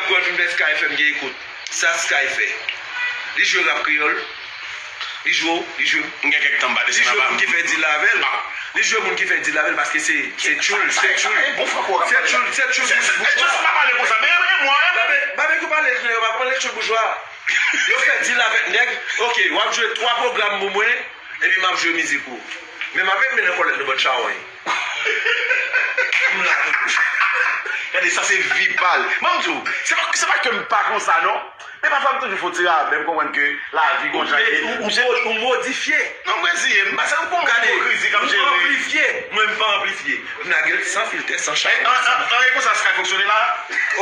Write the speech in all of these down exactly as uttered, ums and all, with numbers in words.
Gòl vin fè Sky fè m gen ekout. Sa Sky fè? Li jwe rap kreyòl. Li jwe w, li jwe m. M gen kèk tan m pa desann anba. Li jwe moun ki fè dil avè l. Li jwe moun ki fè dil avè l paske se se tchoul, se tchoul. Se tchoul, se tchoul boujwa. Babecue pale nan yo pa konprann se tchoul boujwa. Yo fè dil avèk nèg. Ok, w ap jwe twa pwogram pou mwen. Epi m ap jwe mizik ou. Men m ap met men nan kòlèt nou bann chawony. M la tou. Gade, sa se vi pa l. Ban m di w, se pa, se pa ke m pa konsa, non. Men pafwa m toujou fè yon ti rabè, m konprann ke lavi gon jan l ye. Ou, ou, ou, ou modifye. Non, m reziye m. Paske m konn ipokrizi k ap jere. Ou anplifye. Mwen, m pa anplifye. M lage l san filtè, san chawony. An, an, an, e konsa Sky fonksyone la?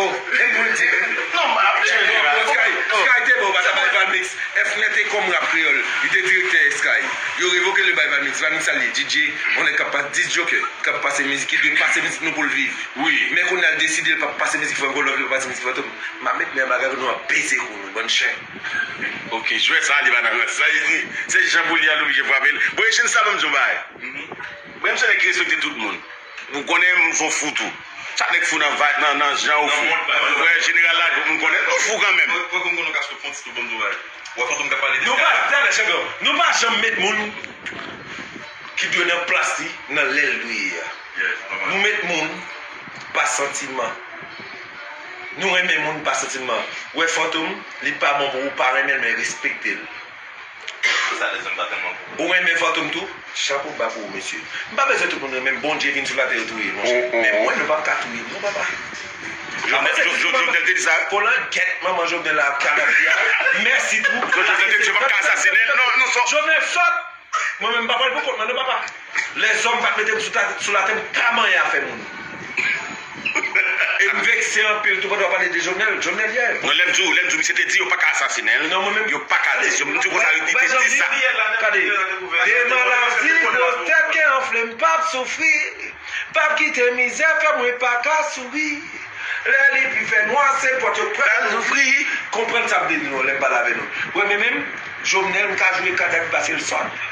Oh, e moun di. Non, m ap jere la. Sky, Sky te bon, pa ta bay Valmix. F nèt e kòm rap kreyòl, li te direktè Sky. Yo revoke l, yo bay Valmix. Valmix sa l ye? D J, yon nèg k ap pa-, diskjokè, k ap pase mizik, ki dwe pase mizik nou pou l viv. Wi. Men kounye a l deside l p ap pase mizik Franco Love, li p ap pase mizik Fantom. M ap met men an bagay nou, ap peze kou nou, bann chen. Ok, jwè sa li pa nan rans la, li di, se jan pou li a, l oblije frape l. Bon, e chen sa ban m di yon bagay. Mwen, m se nèg ki respekte tout moun. Ou konnen m se yon fou tou. Chak nèg fou nan va-, nan, nan jan ou fou. Wè, jeneral la, tout moun konnen. Nou fou kanmenm. Wè, wè, kòm konnen w ka sot fon ti tou ban m di w bagay. Wè, Fantom k ap pale de Sky la. Nou pa, talè, chanpyon. Nou pa janm met moun ki dwe nan plas li, nan lè l dwe ye a. Yes, nòmal. Nou met moun pa santiman. Nou renmen moun pa santiman. Wè Fantom, li pa bon pou ou pa renmen l, men respekte l. Sa lèzòm pa tèlman bon. Ou renmen Fantom tou? Chapo ba pou ou, mesye. M pa bezwen tout moun renmen m. Bondye vin sou latè, yo touye l, monchè. Men mwen, nou p ap ka touye m, non, papa. Jovenel, Jo-, Jo-, Jovenel te di sa? Polan, gèt manman Jovenel la, kadaf li a. Mèsi tou. Jovenel te di, yo p ap ka asasinen l. Non, non, sò. Jovenel sòt! Mwen menm, m pa pral pou kont mwen, non, papa. Lèzòm pa t mete m sou ta-, sou latè, m pa manyen afè moun. E m vekse anpil tou pandan w ap pale de Jovenel. Jovenel yè. Non, lè m di w, lè m di w, misye te di yo pa ka asasinen l. Non, mwen menm. Yo pa ka di, yo, m di w konsa, yo, li te di sa. Gade, de maladi gwo tèt ke anfle, m p ap soufri. P ap kite mizè fè mwen pa ka souri. Lè li pi fè nwa, se pòt yo k pral louvri. Konprann sa m te di nou lè m pale avè nou. Wè, men menm, Jovenel, m ka jwe kadaf pase l sòt.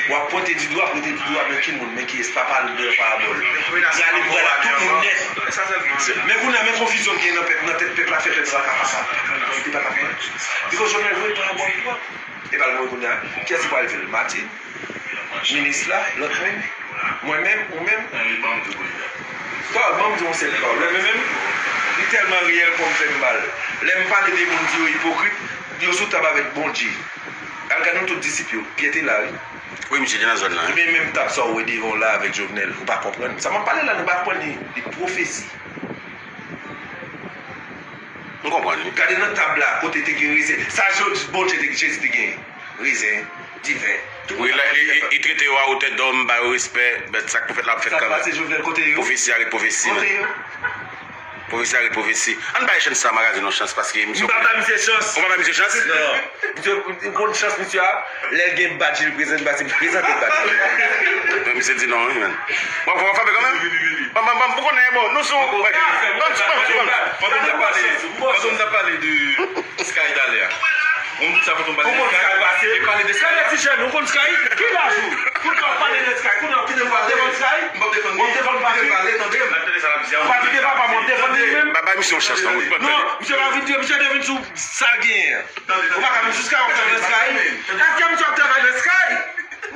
W ap pwente di dwa, pwente di dwa, men ki moun, men kiyès, pa pale de parabòl. Li ale vwala tout moun nèt. Men kounye a, men konfizyon ki gen nan pèp, nan tèt pèp la, fè pèp la ka fè sa. Li pa ka fè. Because Jovenel voye parabòl twòp. E pa l mwen kounye a, kiyès ki pral fè l? Martine? Minis la, lòt moun, mwen menm, ou menm. Pawòl, ban m di yon sèl pawòl. Lè mwen menm, li tèlman reyèl kò m fè m mal. Lè m pale de moun di yo ipokrit, yo sou tab avèk Bondye. Al gade nou tout disip yo. Pyè te la, wi. Wi, misye te nan zòn nan, wi. Men menm tab sa w wè devan w la avèk Jovenel, ou pa konprann. Sa m ap pale la, nou pa konprann li, li pwofesi. M konprann, wi. Gade nan tab la, kote te gen rezen. Sa Jezi, Bondye te, Jezi te gen. Rezen, diven. Wi, la, li, li, li trete yo a otè dòm, ba yo respè, men sa k pou fèt la ap fèt kanmenm. Sa k pase Jovenel, kote yo? Pwofesi a ret pwofesi, men. Kote yo? Pwofesi a ret pwofesi. Ann bay chans sa Magazine yon chans, paske misye. M pa bay misye chans. Ou pa bay misye chans? Non. Misye, m konn chans misye a, lè l gen badj li prezante, paske m prezante badj li. Men misye di non, wi, men. Bon, fò w frape kanmenm. Vini, vini, vini. Ban m, ban m, ban m, ou konnen, bon, nou sou. Ban m, ban m, ban m, ban m. Fantom t ap pale, Fantom t ap pale de Sky talè a. Ou konn sa Fantom pale de Sky? Ou konn Sky pase? E pale de Sky. Gade ti jèn, ou konn Sky? Ki laj ou? Kounye a w ap pale de Sky, kounye a w ap kite m defann Sky? M p ap defann li. W ap defann pati? Kite m pale, tande m. Ou pa kite papa m, w ap defann li menm? Ba, ba misye yon chans, non, wi. Non, misye pa vin di, misye te vin sou sa l genyen an. Ou pa ka vin sou Sky, w ap travay nan Sky. Èske misye ap travay nan Sky?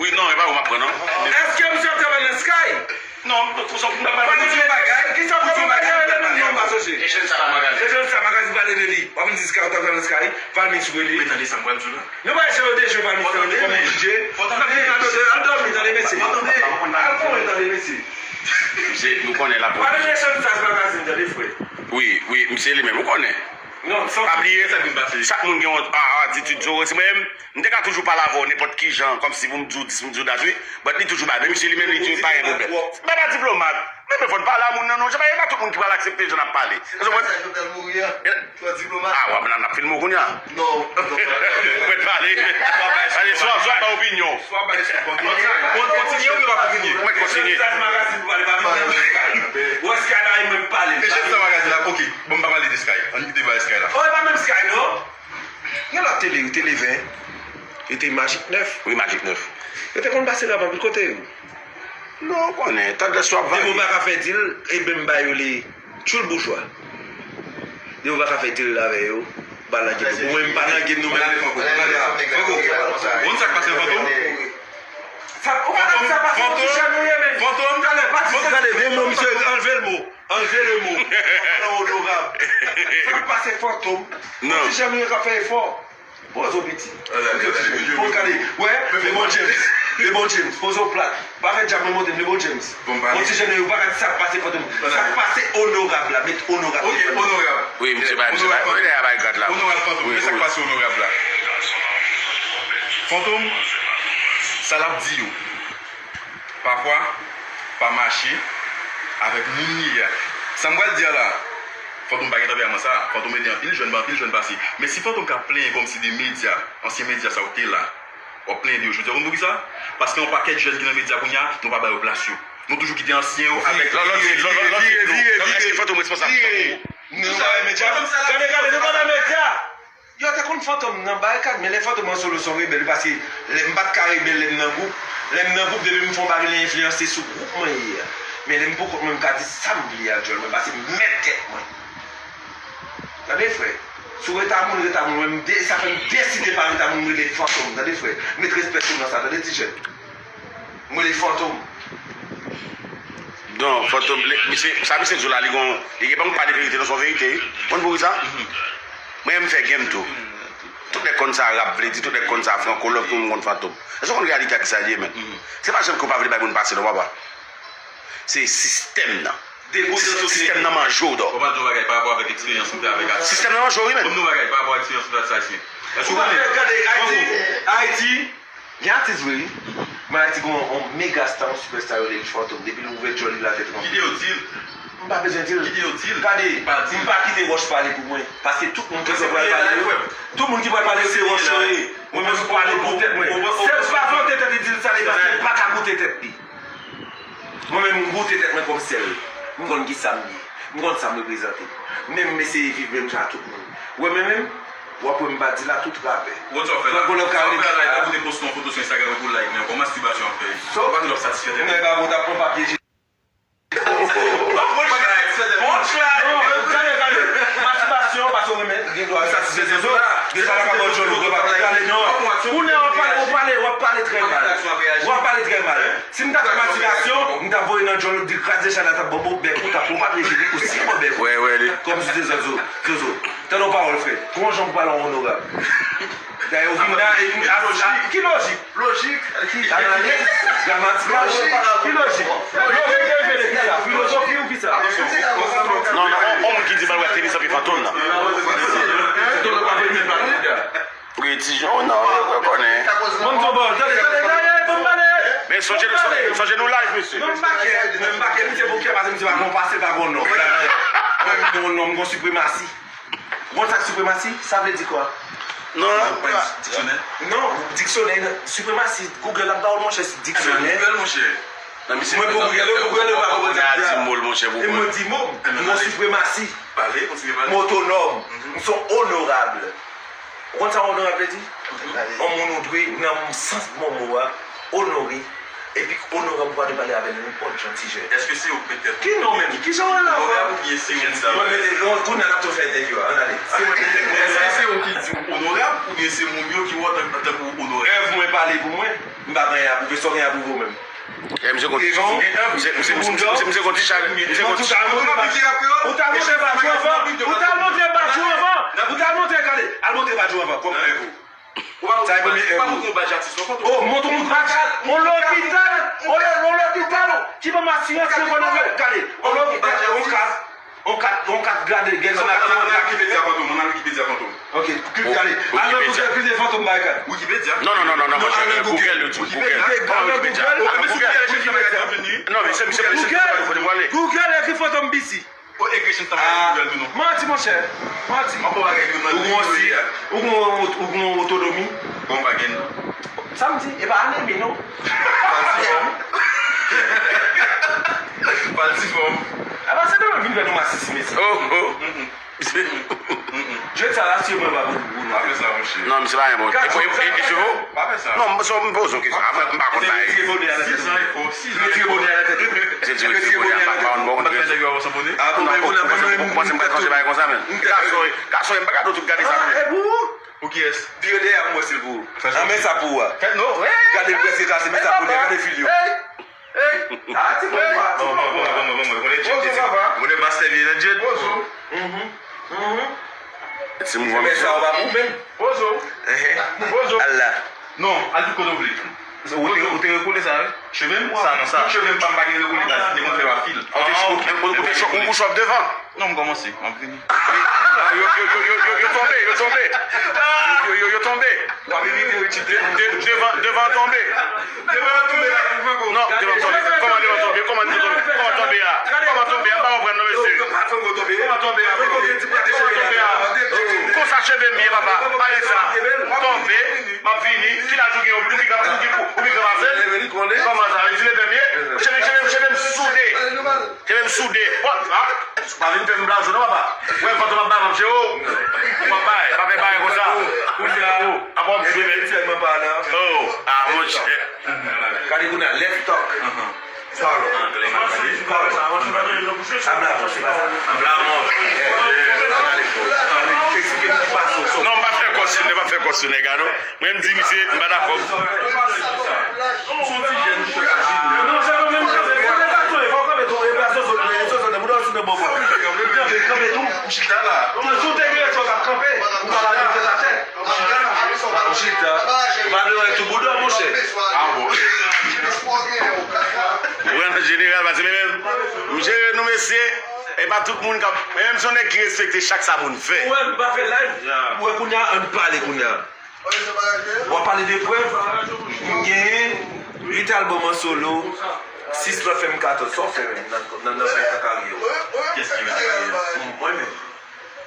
Wi, non, e pa ou m ap pran, non. Èske misye ap travay nan Sky? Non, non, pou sa, pou sa, pou sa, pou sa, bagay, ki sa pou bagay, lè menm non pa sonje. E jèn sa magazin. E jèn sa magazin pale de li. W ap vin di Sky, w ap travay nan Sky, Valmix vre li. Men tande sa m pral di w la. Nou pa jan yo te jwe Valmix nan kòman DJ. N ap vin al dòmi, tande mesye. Al konyen, tande mesye. Misye, nou konnen la. Pale de Channstars Magazine, tande frè. Wi, wi, misye li menm, ou konnen. Non, pa bliye, chak moun gen yon a-, atitid, so, si mwen menm, m te ka toujou pale avè w nenpòt ki jan, kòmsi pou m di w dis, pou m di w dat, wi. But li toujou bay, men misye li menm, li di pa gen pwoblèm. Mwen pa diplomat. Men, men fò n pale a moun nan, non. Se pa, e pa tout moun ki pral aksepte jan n ap pale. Ou konprann? Sa Jovenel mouri a. Ou diplomat. Ah, w ap nan, n ap filme w kounye a. Non, non. Mwen pale. Ale, swa, swa bay opinyon. Swa bay sou kontinye. Kontinye ou pa kontinye? Mwen kontinye. Sa se magazin pou pale, pa vin nan Sky. Ou wè Sky la, e mwen pale. E jèn sa magazin la, ok. Bon, m pa pale de Sky. Ann kite bay Sky la. Oh, e pa menm Sky, non. Gen lòt tele, yo, Tele ven. Yo te Magic nèf. Wi, Magic nèf. Yo te konn pase rap anpil kote, yo. Non, ou konnen, tandans w ap varye. Depi w pa ka fè dil, e ben m ba yo li tchoul boujwa. Yo pa ka fè drill avè yo. Ba nan game. Pou mwen, m pa nan game nou menm. Ou konn sa k pase, Fantom? Sa, ou pa sa pase, Fantom, Fantom, Fantom, Fantom, talè, pa di sa. Gade, vye mo, misye, anlve l mo. Anlve l mo. Onorab. Sa k pase, Fantom? Non. Ti jan nou ye k ap fè efò. Poze w piti. Bon, gade, wè, LeBron James. LeBron James, poze w plat. Pa fè djab mwen monte m, LeBron James. Bon, ti jèn yo pa ka di sa k pase, Fantom. Sa k pase, onorab la, met onorab. Ok, onorab. Wi, misye pa, misye pa, onorab, onorab, bay gad la. Onorab Fantom, men sa k pase, onorab la. Fantom, sa l ap di yo. Pafwa, pa mache avèk moun li ye a. Sa m pral di a la, Fantom pa gen tanperaman sa. Fantom ede anpil jèn, anpil jèn pase. Men si Fantom ka plenyen kòmsi de medya, ansyen medya sa yo k te la, w ap plenyen de yo jodi a. Ou konn poukisa? Paske yon pakèt jèn ki nan medya kounye a, nou pa ba yo plas yo. Nou toujou kite ansyen yo avèk. Lòt, lòt, lòt, lòt, lòt, vire, vire, vire, vire. Èske Fantom responsab? Vire. Nou pa nan medya. Gade, gade, nou pa nan medya. Yo te konn Fantom nan barikad, men lè Fantom an solo se yon rebèl, paske lè m pa t ka rebèl lè m nan gwoup. Lè m nan gwoup, depi m fè yon bagay, li enfliyanse sou gwoup mwen ye a. Men lè m poukont mwen, m ka di sa m vle a, djòl mwen, paske m mèt tèt mwen. Tande, frè. Si w ret a moun, ret a moun, men m de-, sa fè m deside pa ret a moun, m rele Fantom, tande, frè. Met respè sou non sa, tande, ti jèn. M rele Fantom. Non, Fantom, li, misye, sa misye di w la, li gon, li gen pa m pale verite, non, se yon verite, wi. Konn poukisa? Mwen, m fè game tou. Tout nèg konn sa rap vle di, tout nèg konn sa franco love, tout moun konn Fantom. Èske w konn reyalite a kisa l ye, menn? Se pa janm ke w pa vle bay moun pase, non, papa. Se sistèm nan. Sistèm nan manje w, dò. Ou pa di yon bagay pa rapò avèk eksperyans ou fè avèk atis. Sistèm nan manje w, wi, menn. Ou di yon bagay pa rapò avèk eksperyans ou fè atis ayisyen. Èske ou konnen? Gade, Ayiti, Ayiti, gen atis vre, wi. Men Ayiti gen yon, yon mega star, yon sipèsta, yo rele l Fantom. Depi l ouvè djòl li la tèt ranpli. Kite yo di l. M pa bezwen di l. Kite yo di l. Gade, m pa kite wòch pale pou mwen. Paske tout moun ki pral pale yo, tout moun ki pral pale yo, se wòch yo ye. Mwen menm, m pale pou tèt mwen. Sèl pa vante tèt li di l sa, li paske l pa ka koute tèt li. Mwen menm, m goute tèt mwen kòm sèl. M konn kisa m ye. M konn sa m reprezante. Men m eseye viv menm jan ak tout moun. Ou wè mwen menm, w ap wè m pa di la tout rapè. Franco Love ka rele. Ou te poste yon foto sou Instagram pou like, men yon mastibasyon ap fè. Ou pa t ap satisfè tèt ou. Nèg la, bon, t ap pran papye. Non, gade, gade. Mastibasyon, paske w renmen, gen dwa satisfè tèt ou. Gen sa la ka ba w djòl ou, gade, non. Kounye a w ap pale, w ap pale, w ap pale trè mal. W ap pale trè mal. Si m ta fè mastibasyon, m t ap voye nan djòl ou, di kraze chay la, t ap ban w bèk ou, t ap pran papye ijinik ou, si w bèk ou. Wè, wè, li. Kòm si se zòt zo, zozo. Tande yon pawòl, frè. Gon jan pou pale yon onorab. Dayè, ou vin la, e, a, a, ki lojik? Lojik. Analiz, gramatikal, ki lojik? Lojik derive de kisa? Filozofi ou kisa? Non, non, on, on moun ki di mal wè tenis anpi Fantom nan. Wi, ti jan, non, yo konnen. Bon, bon, bon, tande, tande, tande, bon, pale. Men sonje, sonje nou live, mesye. Non, m pa kè, non, m pa kè, misye pou kè, paske misye pa gon pase, pa gon non. Mwen, m gon non, m gon sipremasi. Ou konn sa k sipremasi? Sa vle di kwa? Non. Diksyonè? Non, diksyonè, sipremasi, Google ap ba w l, monchè, se diksyonè. Google, monchè. Mwen pou Google, Google pa konprann sa di a. Di mo l, monchè, pou mwen. E mwen di mo m, m gon sipremasi. Pale, kontinye pale. M otonòm, m se yon onorab. Ou konn sa onorab vle di? Yon moun ou dwe, nan sans bon mo a, onore. Epi onorab ou pa dwe pale avè l nenpòt jan, ti jèn. Èske se ou k mete tèt ou? Ki non menm? Ki jan w la? Onorab oubyen se ou ki di? Mwen mete, non, kounye a n ap tou fè entèvyou a, ann ale. Se mwen ki mete tèt mwen. Èske se ou ki di w onorab oubyen se moun yo ki wè w tank, tankou onorab? Èv mwen pale pou mwen. M pa gen anyen a pwouve, sa w gen a pwouve w menm? E misye gon ti, misye, misye, misye, misye, misye gon ti chalè, misye gon ti. Ou t al montre badjou anvan, ou t al montre badjou anvan, ou t al montre, gade, al montre badjou anvan, kòm èv ou. Sa e premye èv ou. Oh, montre yon badj. On lopital, on lo-, on lopital ki ban m asirans nan ekonomi. Gade, on lopital, on kat, on kat, on kat gade, gen sa. Ann al Wikipedia Fantom, ann al Wikipedia Fantom. Ok, klik, gade. Al nan Google, klik Fantom Barikad. Wikipedia? Non, non, non, non, non, monchè, Google, yo di Google. Al nan Google. Google, Google, ekri Fantom B C. O, ekri Chantal Ayiti Nouvèl tou non. Manti, monchè. Manti. M ap fè bagay yo nan liv yo ye a. Ou gon, ou gon otonomi. Bon, pa gen. Sa m di, e pa anemi, non. Falsifòm. Falsifòm. A pa se demen vin fè nou masisi, mesye. Oh, oh. Jodi sa la, si yo mwen pa pou nou. Pa fè sa, monchè. Non, misye pa gen bon. E, e, e, e, se bon? Pa fè sa. Non, m, m poze yon kesyon. Apre, m pa konn bagay. Sis an e fò, sis an e fò. Retire bonè a nan tèt ou. Se ti retire bonè a, m pa, m pa konn bon. Sèvi a w san pote? Ah, bon, men, bon, men, men, ou panse m pral chanje bagay konsa, men? Gason, gason, m pa ka tout gade sa, non. Ah, e pou ou? Pou kiyès? Vire dèyè pou mwen, si l pou ou. Ah, men sa pou ou a. Fè, non, wi. Gade l prèske kase, men sa pou li, gade fil yo. Ey! Ey! Ah, ti bon, ti bon. Bon, bon, bon, bon, bon, bon, konnen Jed, konnen Master Vye nan Jed. Bonjou. Mhm. Mhm. Ti mouvman. Men sa w pa pou menm. Bonjou. Bonjou. Al la. Non, al tout kote w vle. Ou te, ou te rekole sa, wi? Cheve m? Sa, non, sa. Tout cheve m pa m pa gen rekole, baz, m te konn fè pa fil. Ou te, ou, ou, ou te chòf, ou chòf devan? Non, m kòmanse, m ap vini. Ah, yo, yo, yo, yo, yo, yo tonbe, yo tonbe. Yo, yo, yo tonbe. W ap evite yo, Tite. De-, devan, devan tonbe. Devan tonbe la, devan tonbe. Non, devan tonbe. Kòman devan tonbe? Kòman devan tonbe? Kòman tonbe a? Kòman tonbe a? M pa konprann non, mesye. Kòman tonbe a? Kòman tonbe a? Konsa cheve m ye, papa. Pale sa. Tonbe. M ap vini. Kilaj ou gen? Ou pi gran, ou pi, ou pi gran pase m? Kòman sa? Li di leve m ye? Cheve, cheve, cheve m soude. Cheve m soude. Wap, ah, pa vin fè m blazo non, papa. Wè, fantom ap bay, m ap jere w. W ap bay, pa fè bagay konsa. Ou se ou. Apa w ap jwe, men? Oh, ah, monchè. Gade kounye a, let's talk. Pawòl. Pawòl. Ablamò, se pa sa? Ablamò. Eh, eh, ann ale. Eksplike m ki fason. Non, m pa fè kòs sou nèg, m pa fè kòs sou nèg, a non. Mwen, m di misye, m pa dakò. Non, se pa menm jan, se pa menm jan, fò w kanpe tou, e pa zozo, e zozo, nan bouda w sou nan bòbò. Kanpe, kanpe tou. M chita la. Si w te gen rezon, w t ap kanpe. Ou pa la menm tèt atè. M chita la. M chita. Ou pa vle wè tou bouda, monchè. Ah bon. Ou wè nan jeneral, paske men menm, m jere nou, mesye. E pa tout moun k ap, men menm si yon nèg ki respekte chak sa moun fè. Ou wè, m pa fè live. Ou wè, kounye a, ann pale kounye a. W ap pale de prèv? M genyen uit albòm an solo, sis lòt fè m katòz. Sa w fè menm nan, nan, nan ven tan karyè w? Kiyès ki gen ven tan karyè? Mwen menm.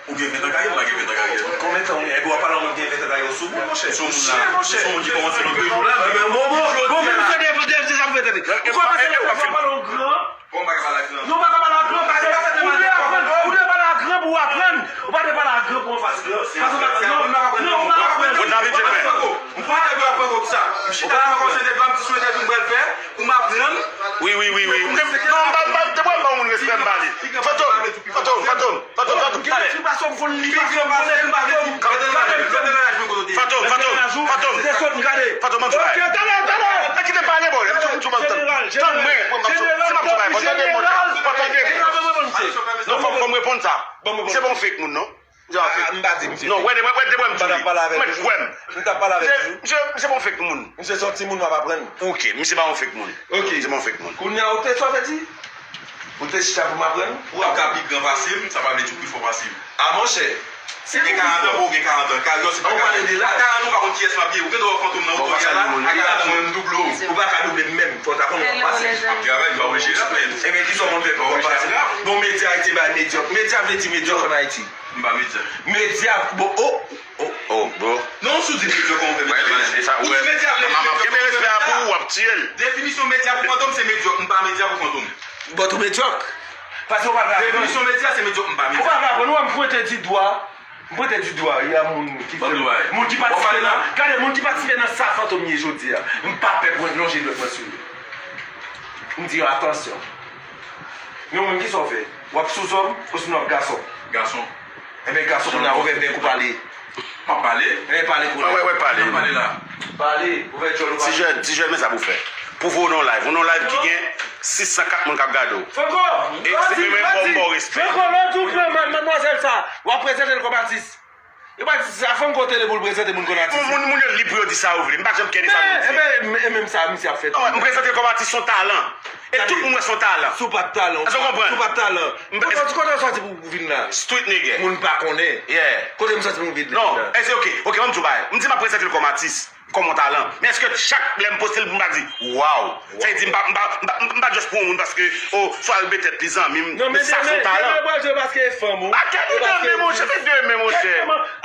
Ou gen ven tan karyè, m pa gen ven tan karyè. Konbyen tan w gen? Epi w ap pale yon moun ki gen ven tan karyè sou moun, monchè. Sou moun la. Monchè, monchè. Sou moun ki kòmanse nan de jou la, men bon, bon, bon, men misye de, de, de, sa m fè tande. Ou kòmanse nan w ap pale yon gran. Bon, m pa ka pale ak gran. Non, w pa ka pale ak gran, paske ou dwe aprann, ou dwe pale ak gran pou w aprann. Ou pa dwe pale ak gran pou w anfas gran. Paske w pa, non, non, ou pa aprann. Bon, David, je fè. M fè entèvyou ak Franco pou sa. M chita la, m konsantre, m ti sou entèvyou m pral fè, pou m aprann. Wi, wi, wi, wi. Non, m pa, m pa, te pral ba yon moun respè, m ba li. Fantom, Fantom, Fantom, Fantom, Fantom, talè. Fantom, Fantom, Fantom. Fantom, Fantom, Fantom. Ok, talè, talè. Kite m pale, bò. Tann mwen, mwen, m ap, se m ap travay, fò tande, monchè. Fò tande. Non, fò, fò m reponn sa. Misye pa yon fake moun, non. Misye pa fake. M pa di misye. Non, wè, wè, wè, de bwè m di. M pa t ap pale avè l toujou. M t ap pale avè l toujou. Misye, misye pa yon fake moun. Misye se yon timoun, w ap aprann. Ok, misye pa yon fake moun. Ok. Misye pa yon fake moun. Kounye a, ou te sa w te di? Ou te chita pou m aprann? Ou ap ka pi gran pase m, sa pa vle di ou pi fò pase m. A, monchè. Si gen karant an, bon, ou gen karant an. Karyè se pa karant an. A karant an, ou pa konn kiyès m ap ye. Ou gen dwa wè Fantom nan oto a la. A karant an, mwen, m double w. Ou pa ka double m menm. Fò w ta konnen w ap pase. M ap travay, m pa oblije rapè. Ebyen, kisa w konn fè pou w pase? Bon, medya Ayiti bay medyòk. Medya vle di medyòk ann Ayiti. M pa medya. Medya, bon, oh, oh, bro. Non, si w di medyòk, kòman w fè medya bay? Ou di medya vle di medyòk, kòman w fè medya? M ap kenbe respè a pou ou, w ap tiye l. Definisyon medya pou Fantom, se medyòk. M pa medya pou Fantom. But ou medyòk. Paske ou pa vle aprann. Definisyon medya, se medyòk, m pa medya. Ou pa vle aprann, ou wè m pwente di dwa. M pwente di dwa, y a moun ki fè, moun ki patisipe nan, gade, moun ki patisipe nan sa Fantom ye jodi a. M pa pè pran lonje dwèt mwen sou yo. M di yo, atansyon. Men ou menm, kisa w fè? W ap sou zòm, osnon w ap gason? Gason. Ebyen, gason, kounye a, ouvè bèk ou pale. M ap pale. Ebyen, pale kounye a. Wè, wè, pale. M ap pale la. Pale, ouvè djòl ou pale. Ti jèn, ti jèn, men sa pou fè. Pou voye w nan live. Ou nan live ki gen sis san kat moun k ap gade w. Franco! E se mwen menm, bon, bon respè. Franco, lè w di w pran madmwazèl sa, w ap prezante l kòm atis. Yo pa di sa, fò m kote li pou l prezante moun konn atis. Moun, moun, moun yo lib pou yo di sa yo vle. M pa janm kè de sa moun di. Men, e menm sa, misye ap fè tou. Non, m prezante l kòm atis, se yon talan. E tout moun wè se yon talan. Si w pa t talan, si w pa t talan. Kote w soti pou w vin la? Street nigga. Moun pa konnen. Yeah. Kote m soti pou m vin la? Non, e se ok. Ok, ban m di w bagay. M di m ap prezante l kòm atis. Kòm yon talan. Men èske chak lè m poste l, m pa di, waw. Sa vle di, m pa, m pa, m pa, m pa just pran yon moun paske, oh, swa l betèt li zanmi m, men sa se yon talan. Demen pral jwe paske e fanm ou. Pa kè li demen, monchè, se demen, monchè.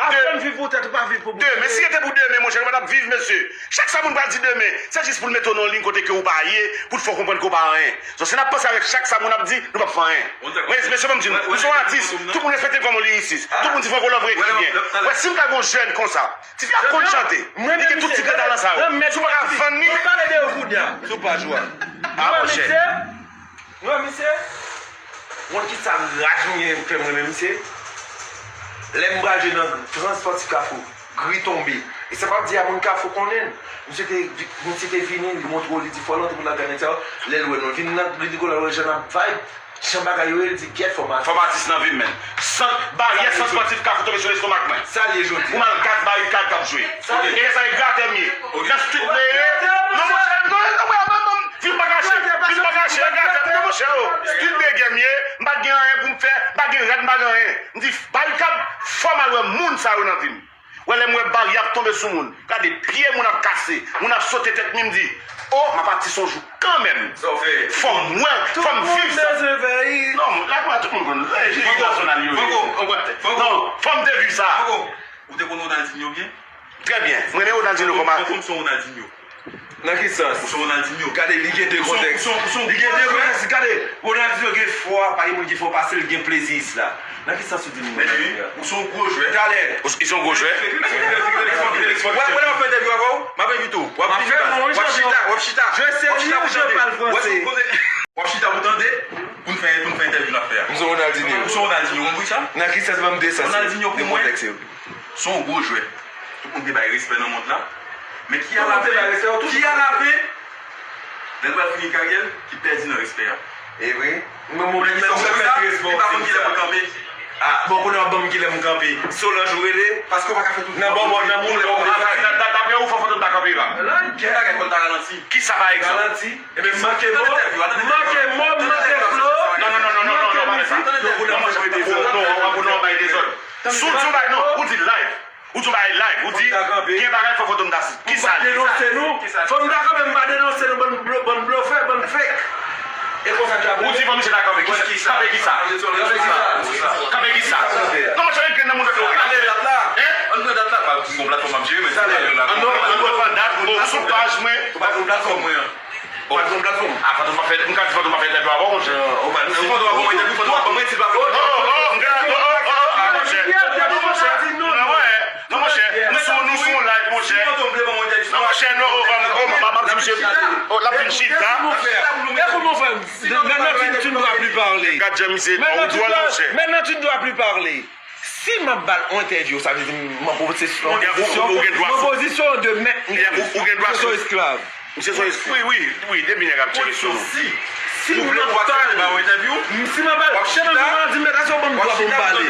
Aprann viv pou tèt ou, pa viv pou moun. Demen, si se te pou demen, monchè, nou pa t ap viv, mesye. Chak sa moun pral di demen, se jis pou l mete w nan yon liy kote ke ou pa ye, pou l fè w konprann ke ou pa anyen. So, si n ap panse avèk chak sa moun ap di, nou p ap fè anyen. Men, mesye, ban m di nou, nou se yon atis, tout moun respekte l kòm yon lirisis. Tout moun di Franco Love Requiem byen. Wè, si m ta gen yon jèn konsa, tifi a konn chante. Li gen tout tip de talan sa yo. Si w pa ka vann li. Mwen pale de yo kounye a, sou paj ou a. Ah, monchè. Nou wè misye? Ou konn kisa raj mwen gen fè m renmen misye? Lè m pral jwe nan Trans Spòtif Kafou, Gri tonbe. E sa m ap di a, moun Kafou konnen l. Misye te, misye te vini, li montre w, li di fò l antre pou l al gade nèg sa yo. Lè l wè nou vin nan, li di kounye a l wè jan n ap vibe, jan bagay yo ye, li di, "Gyèt, fò m al." Fò m atis nan vi m, menn. Sant, baryè Sant Spòtif Kafou tonbe sou lestomak mwen. Sa l ye jodi a. Pou m al gad barikad k ap jwe. Sa l ye. E sa e gratè m ye. Nan street mwen ye. Non, monchè, non, non, non, non, non. Vin pa kache, vin pa kache, gade, non, monchè, o. Street reggae m ye, m pa t gen anyen pou m fè, m pa t gen rad, m pa t gen anyen. M di, barikad, fò m al wè moun sa yo nan vi m. Wè lè m wè baryè ap tonbe sou moun, gade pye moun ap kase, moun ap sote tèt mi, m di, o, m ap atis yon jou kanmenm. Sa w fè? Fò m wè, fò m viv sa. Tout moun bezwen fè. Non, lakay tout moun konn. Jimmy Nasyonal yo ye. Franco, Franco, non, fò m te viv sa. Franco, ou te konn Ronaldinho byen? Trè byen. Mwen renmen Ronaldinho kòman. Ou se Ronaldinho. Nan ki sans? Ou se Ronaldinho. Gade, li gen de kontèks. Ou se, ou se, ou se yon gwo jwè. Li gen de kontèks. Gade, Ronaldinho gen fò a, pa gen moun ki fò pase l, gen plezi isla. Nan ki sans ou di m Ronaldinho? Ou se yon gwo jwè. Talè. Ou se yon gwo jwè. Wè, wè, lè m ap fè entèvyou avè w, m ap envite w. W ap vini, w ap chita, w ap chita. W ap chita pou tande. W ap chita pou tande, pou n fè, pou n fè entèvyou n ap fè a. M se Ronaldinho. Ou se Ronaldinho, ou konprann sa? Nan ki sans, ban m de sans? Ronaldinho pou mwen, se yon gwo jwè. Tout moun te bay respè nan mond la. Men ki alafen, ki alafen, lè l pral fini karyè l, ki pèdi nan respè a. E vre. Mwen, mwen, mwen, mwen, mwen, li pa konn kilè pou l kanpe. Ah, bon, kounye a w ap ban m kilè m kanpe. Solange ou rele? Paske w pa ka fè tout. Nan bon, bon, nan moun, lè w konn sa. Daprè ou, fò Fantom ta kanpe la? Ki bagay fò l ta ralanti? Kisa, pa egzanp? Ralanti. Ebyen, manke mo, manke mo, manke flo, non, non, non, non, non, non, non, pa fè sa. Non, non, non, non, non, bay dezòd. Si w, si w bay, non, ou di live. Ou di w bay live. Ou di, gen bagay fò Fantom ta si. Kisa li? Denonse nou. Fò m ta kanpe, m pa denonse nou, bann blo-, bann blofè, bann fake. E konsa k ap. Ou di fò misye ta kanpe. Kisa, kanpe kisa? Kanpe kisa? Kanpe kisa? Non, monchè, ret grenn nan moun. Ale dat la. Hein? Ann pran dat la. Pa yon platfòm ap jere, men se pa yon platfòm. Non, ann pran dat, bon, sou paj mwen. Ou pa yon platfòm, mwen. Ou pa t gon platfòm. Ah, Fantom pa fè, m ka di Fantom pa fè entèvyou avè w, monchè. Si Fantom ap ban mwen entèvyou, Fantom ap ban mwen, si l pa fè. Oh, oh, oh, m ka, oh, oh, oh, ah, monchè. Non, monchè. Non, monchè. Nou sou, nou sou yon live, monchè. Si Fantom vle ban mwen entèvyou, non, monchè, non, oh, oh, oh, m, m ap di misye, oh, l ap vin chita. Écoute mon frère, maintenant tu, tu ne dois plus parler. Gad jan misye, ou dwòl, monchè. Maintenant tu ne dois plus parler. Si m ap ba l yon entèvyou, sa vle di m an pozisyon, m an pozisyon de mèt misye. Misye se yon esklav. Misye se yon esklav. Wi, wi, wi, depi nèg ap tcheke sou nou. Si, si moun nan pa ba w entèvyou, si m ap ba l, se nan jounalis di mèt, èske w ban m dwa pou m pale?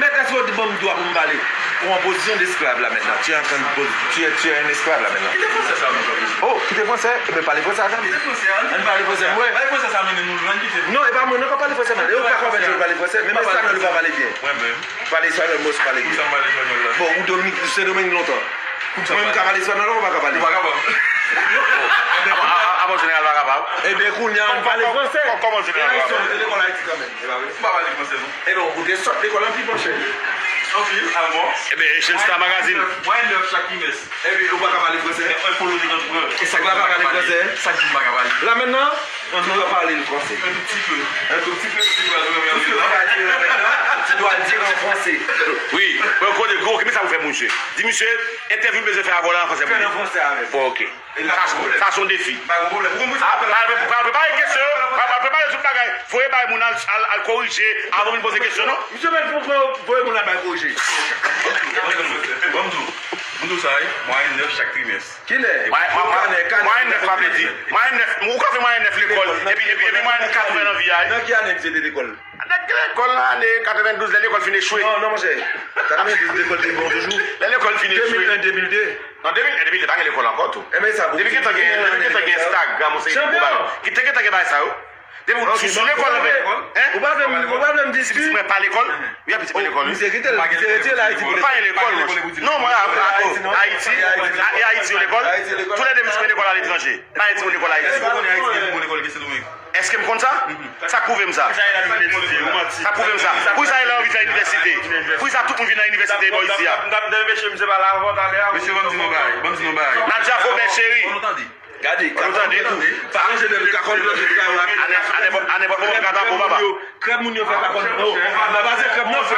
Mèt, èske w ban m dwa pou m pale? Ou an pozisyon de esklav la mentnan. Tu es en train de poz-, tu es, tu es un esclave la mentnan. Kite fransè sa, mon frè. Oh, kite fransè? Ebyen, pale fransè avè m. Kite fransè a. Ann pale fransè. Mwen. Pale fransè sa mennen nou lwen, kite nou. Non, e pa mwen non k ap pale fransè non. E ou pa konvenk yo pale fransè. Menm espanyòl ou pa pale byen. Mwen menm. Pale espanyòl, mwen si pale byen. Pou sa m pale espanyòl la? Bon, ou Dominik, Sendomeng lontan. Mwen m ka pale espanyòl, ou pa ka pale? Ou pa kapab. Ebyen, a, a, a, bon, jeneral pa kapab. Ebyen, kounye a, ann pale fransè. Kòman jeneral pa kapab? Ou te lekòl Ayiti kanmenm, e pa vre? M pa pale fransè non. Ebyen, ou te sot lekòl anpil, monchè. Anpil, alman. Ebyen, Echelsta Magazine. Mwayèn nèf chak trimès. Ebyen, ou pa ka pale fransè? Mwen polo de grann frè. Ou pa ka pale fransè? Sa k di m pa ka pale? La mentnan, tu dois parler le français. Un tout petit peu. Un tout petit peu. Tout ce que tu vas dire là maintenant, tu dois le dire en français. Wi, mwen konnen gwo, men sa pou fè pou misye. Di misye, entèvyou m bezwen fè avè w la an fransè pou li. Fè l an fransè avè m. Bon, ok. Sa, sa se yon defi. Pa gen pwoblèm. Ou konprann sa? Pral, pral, pral prepare kesyon yo, pral, pral prepare tout bagay. Voye bay moun al, al, al korije avan vin poze kesyon, non? Misye mèt pou, pou voye moun al bay korije. Bon, m di w, m di w sa, wi. Mwayèn nèf chak trimès. Kilè? Mwayèn, mwayèn, mwayèn nèf pa vle di. Mwayèn nèf, ou ka fè mwayèn nèf lekòl, epi, epi, epi mwayèn katreven nan vi a, wi. Nan ki ane misye te lekòl? Nèg te lekòl nan ane katrevendouz, lè lekòl fin echwe. Non, non, monchè. Katrevendouz, lekòl te bon toujou. Lè lekòl fin echwe. De mil en, de mil de. Non, de mil en, de mil de, pa gen lekòl ankò tou. Depi gentan gen, depi gentan gen Instagram, yon seri de gwo bagay. Ki te gentan gen bagay sa yo. Depi ou sou, sou lekòl, hein? Ou pa vle m, ou pa vle m di si. Pitit mwen pa lekòl. Wi, pitit mwen lekòl, wi. Misye kite l, misye retire l Ayiti pou lekòl. Pa gen lekòl, monchè. Non, mwen, Ayiti, e Ayiti yo lekòl. Tou lè de pitit mwen lekòl aletranje. Pa gen timoun lekòl Ayiti. Èske w konnen Ayiti gen pi bon lekòl ke Sendomeng? Èske m konn sa? Sa k pwouve m sa? Sa k pwouve m sa? Poukisa Ayla anvi fè inivèsite? Poukisa tout moun vin nan inivèsite bò isi a? Mesye, ban m di nou bagay. Ban m di nou bagay. Nadia Faubert, cheri. Gade, kakòn nan tout kay la. A nenpòt moman, m ka tape w, papa. Krèb moun yo fè kakòn. Oh, nan pase krèb nan fè.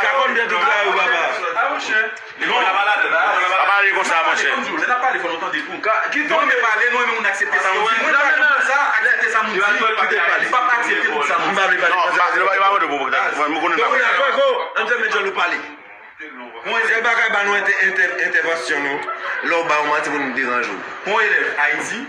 Kakòn nan tout kay yo, papa. Lekòl la malad. Pa pale konsa, monchè. Lè n ap pale, fò nou tande tou. Ki ton de pale, nou renmen moun aksepte sa moun di. Mwen pa konn sa, aksepte sa moun di. Kite pale. M p ap aksepte tout sa moun di. M pa vle pale konsa. Sèl bagay ba nou entè- entè- entèvansyon nou, lè w ba yon manti pou nou deranje w. Pou yon elèv Ayiti,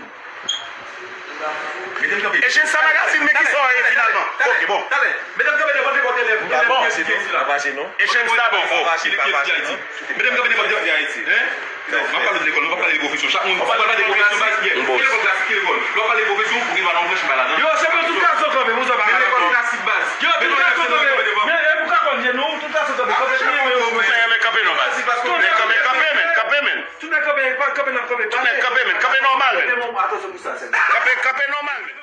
mete m kanpe. E chen sa magazin, men ki sa w ye finalman? Ok, bon. Talè, mete m kanpe devan nenpòt elèv, elèv ki esi la. Pa fache non. E chen sa bon, oh. Ki esi Ayiti. Mete m kanpe nenpòt elèv Ayiti. Hein? Non, m ap pale de lekòl, nou pa pale de pwofesyon. Chak moun, si w pale de pwofesyon, baz, ki lekòl klasik, ki lekòl? Lè w pale de pwofesyon, ou gen dwa nan yon branch, m pa ladan. Yo, se pou tout gason kanpe, pou sa pa. Men lekòl klasik, baz. Yo, tout gason kanpe. Men e pou ka konn je nou, tout gason kanpe. Kanpe, kanpe, men, kanpe, men. Tout nèg kanpe, kanpe, n ap kanpe. Tout nèg kanpe, men. Kanpe nòmal, men. Kanpe, kanpe nòmal, men.